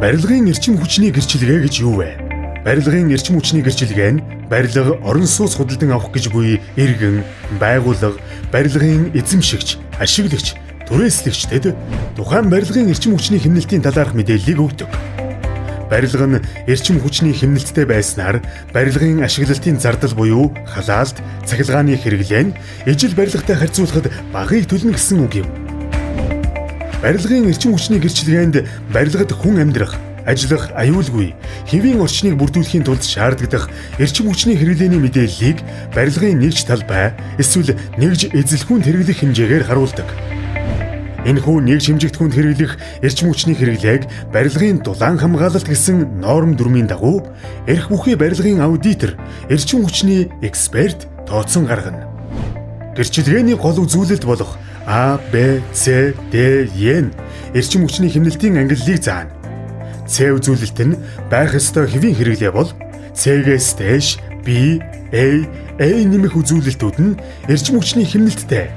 Барилгын эрчим хүчний гэрчилгээ гэж юу вэ? Барилгын эрчим хүчний гэрчилгээ нь барилга орон сууц худалдан авах гэж буй иргэн, байгууллага, барилгын эзэмшигч, ашиглагч, түрээслэгчдэд тухайн барилгын эрчим хүчний хэмнэлтийн талаарх мэдээллийг өгдөг. Барилга нь эрчим хүчний хэмнэлттэй байснаар барилгын ашиглалтын зардал буюу халаалт, цахилгааны хэрэглээ нь ижил барилгатай харьцуулахад багыг төлнө гэсэн үг юм. Барилгын эрчим хүчний гэрчилгээнд барилгад хүн амьдрах, ажиллах аюулгүй хэвийн орчныг бүрдүүлэхийн тулд шаардлагадах эрчим хүчний хэрэглээний мэдээллийг барилгын нэгж талбай эсвэл нэгж эзэлхүүнд хэрэглэх хэмжээгээр харуулдаг. Энэхүү нэгж хэмжигдэхүүнд хэрэглэх эрчим хүчний хэрэглээг барилгын дулаан хамгаалалт гэсэн норм дүрмийн дагуу эрх бүхий барилгын аудитор, эрчим хүчний эксперт тооцон гаргана. Гэрчилгээний гол үзүүлэлт болох А, Б, С, Д, Е нь эрчим хүчний хэмнэлтийн ангиллыг заана. С үзүүлэлт нь байх ёстой хэвийн хэрэглээ бол С-гээс дээш B, A, A нэмэх үзүүлэлтүүд нь эрчим хүчний хэмнэлттэй.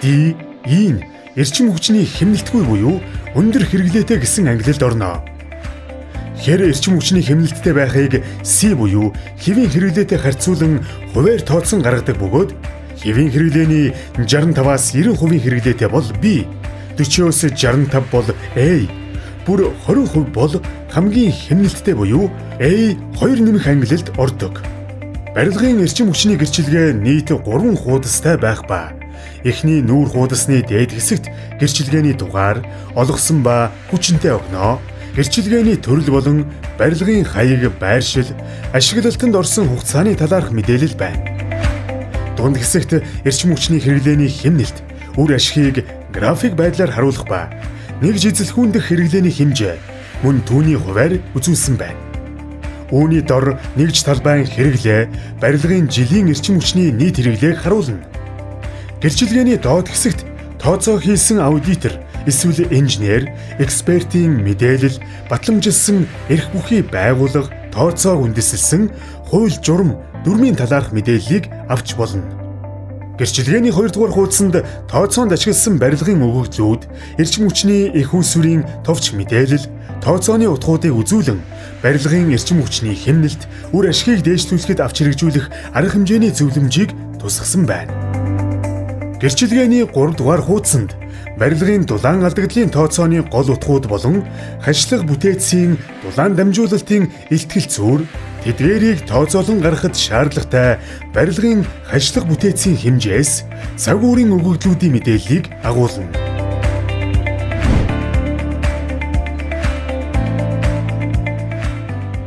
D, E нь эрчим хүчний хэмнэлтгүй буюу өндөр хэрэглээтэй гэсэн ангилалд орно. Хэр эрчим хүчний хэмнэлттэй байхыг C буюу хэвийн хэрэглээтэй харьцуулан хувиар тооцон гаргадаг бөгөөд хэвийн хэрэглээний 65-аас 90% хэрэглээтэй бол B, 40-оос 65 бол A, бүр 20% бол хамгийн хэмнэлттэй буюу A 2 нэмэх ангилалд ордог. Барилгын эрчим хүчний гэрчилгээ нийт 3 хуудастай байх ба эхний нүүр хуудасны дээд хэсэгт гэрчилгээний дугаар, олгосон ба хүчинтэй огноо, гэрчилгээний төрөл болон барилгын хаяг, байршил, ашиглалтанд орсон хугацааны талаарх мэдээлэл байна. Дунд хэсэгт эрчим хүчний хэрэглээний хэмнэлт, үр ашигыг график байдлаар харуулах ба нэгж эзэлхүүн дэх хэрэглээний хэмжээ мөн түүний хувиар үзүүлсэн байна. Үүний дор нэгж талбайн хэрэглээ, барилгын жилийн эрчим хүчний нийт хэрэглээг харуулна. Гэрчилгээний доод хэсэгт тооцоо хийсэн аудитор эсвэл инженер, экспертийн мэдээлэл, батламжилсан эрх бүхий байгууллага тооцоог үндэслэсэн хууль журам дүрмийн талаарх мэдээллийг авч болно. Гэрчилгээний 2 дугаар хуудсанд тооцоонд ашигласан барилгын өгөгдлүүд, эрчим хүчний эх үүсвэрийн товч мэдээлэл, тооцооны утгуудыг үзүүлэн барилгын эрчим хүчний хэмнэлт, үр ашигыг дээшлүүлэхэд авч хэрэгжүүлэх арга хэмжээний зөвлөмжийг тусгасан байна. Гэрчилгээний 3 дугаар хуудсанд барилгын дулаан алдагдлын тооцооны гол утгууд болон хашлага бүтээцийн дулаан дамжуулалтын илтгэл зүйр, тэдгээрийг тооцоолон гаргахад шаардлагатай барилгын хашлага бүтээцийн хэмжээс цаг үеийн өгөгдлүүдийн мэдээллийг агуулна.